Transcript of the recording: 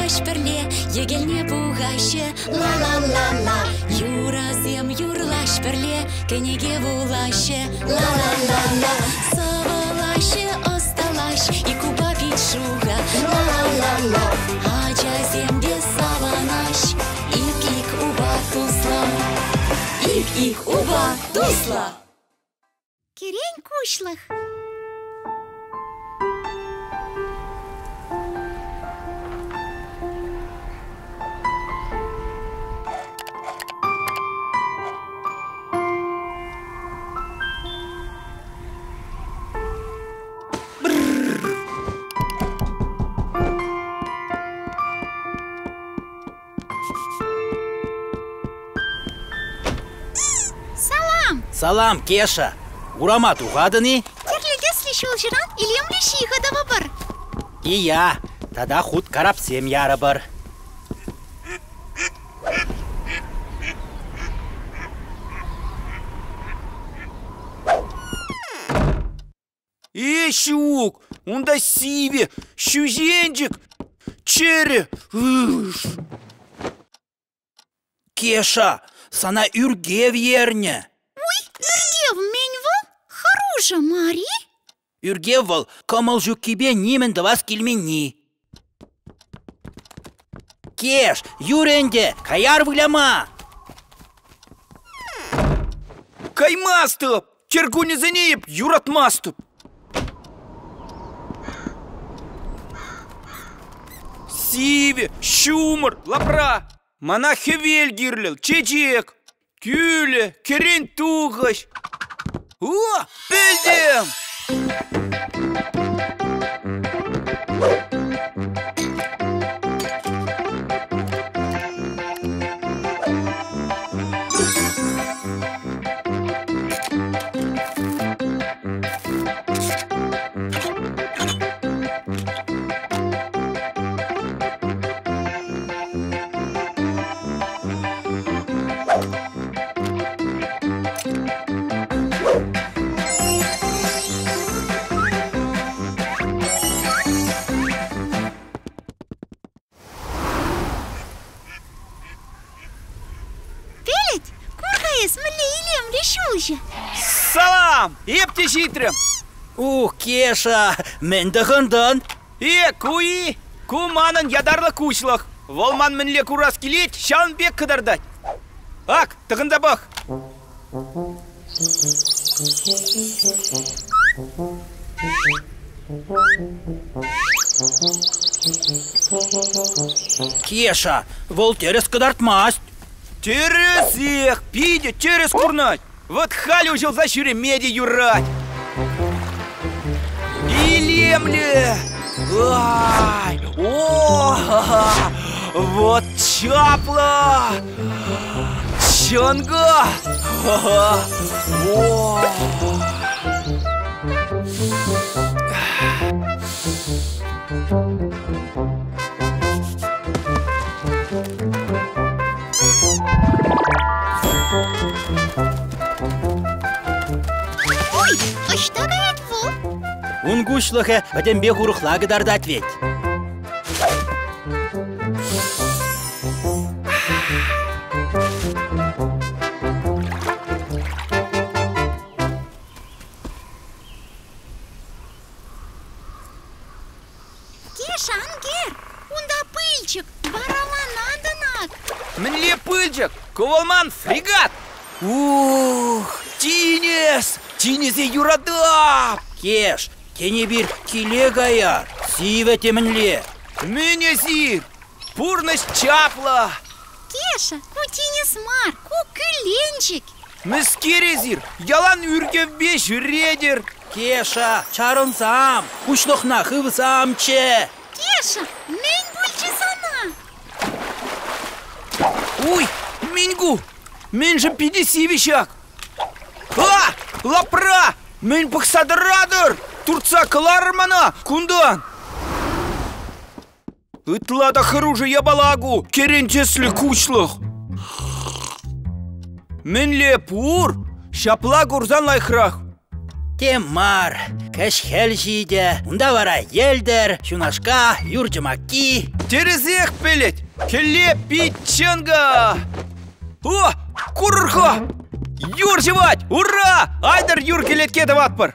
юрлаҫ пӗрле, йӗкелне пухаҫҫӗ. Ла-ла-ла-ла. Юрӑсем юрлаҫ пӗрле, кӗнеке вулаҫҫӗ. Ла-ла-ла-ла. Сӑвӑлаҫҫӗ, ӑсталаҫ, ик упа пит шухӑ. Ла-ла-ла-ла. Ачасемпе савӑнаҫ, ик-ик упа туслӑ. Ик-ик упа туслӑ. Кӗрен куҫлӑх. Салам! Салам, Кеша! Урама тухатӑн-и? Тӗрлӗ тӗслӗ ҫулҫӑран илемлӗ ҫыхӑ тӑвӑпӑр. Ия, тата хут карапсем ярӑпӑр. Э, ҫук, унта сивӗ, ҫӳҫенчӗк, чӗрӗ. Кеша, сана ӳркев ернӗ. Уй, ӳркев мӗн вӑл? Хӑрушӑ мар-и? Ӳркев вӑл кӑмӑл ҫуккипе нимӗн тӑвас килменни. Кеш, юр ӗнтӗ, каяр выляма! Каймастӑп! Кӗркуннесене эп юратмастӑп. Сивӗ, ҫумӑр, лапра. Мана хӗвел кирлӗ, чечек, кӳлӗ, кӗрен тухӑҫ. О, пӗлтӗм! Пӗлӗт, кур-ха эс, мӗнле илемлӗ ҫулҫӑ. Салам! Эп те ҫитрӗм. Ух, Кеша, мӗн тӑхӑнтӑн? Э, ку-и? Ку манӑн ятарлӑ куҫлӑх. Вӑл ман мӗнле курас килет, ҫавӑн пек кӑтартать. Ак, тӑхӑнса пӑх. Кеша, вӑл тӗрӗс кӑтартмасть. Тӗрӗсех, питӗ тӗрӗс курнать. Вот халь уҫӑлса ҫӳреме те юрать. Илемлӗ! Ай! О! Вот чаплӑ! Чӑнкӑ! О! Ой, ӑҫта каять вӑл? Ун куҫлӑхӗ пӗтӗмпех урӑхла кӑтартать вӗт. Кеша, ан кӗр! Унта пылчӑк, вараланатӑн ак. Мӗнле пылчӑк? Ку вӑл ман фрегат! Ух, тинӗс! Тинӗсе юратап! Кеш, тен эпир киле каяр, сивӗ темӗнле. Мӗн эсир? Пурнӑҫ чаплӑ! Кеша, ку тинӗс мар, ку кӳлленчӗк. Мӗскер эсир? Ялан ӳркевпе ҫӳретӗр. Кеша, чарӑнсам, куҫлӑхна хывсамччӗ. Кеша, мӗн пулчӗ сана? Уй, мӗн ку? Мӗншӗн питӗ сивӗ ҫак? А, лапра! Мӗн пӑхса тӑратӑр? Туртса кӑларӑр мана кунтан! Ытла та хӑрушӑ япала ку, кӗрен тӗслӗ куҫлӑх. Мӗнле пур, ҫапла курсан лайӑхрах. Тем мар, кӗҫ хӗл ҫитӗ, унта вара йӗлтӗр, ҫунашка, юр чӑмакки. Тӗрӗсех пӗлет, хӗлле пит чӑнкӑ. О, курӑр-ха! Юр ҫӑвать! Ура! Айтӑр юр кӗлетке тӑватпӑр!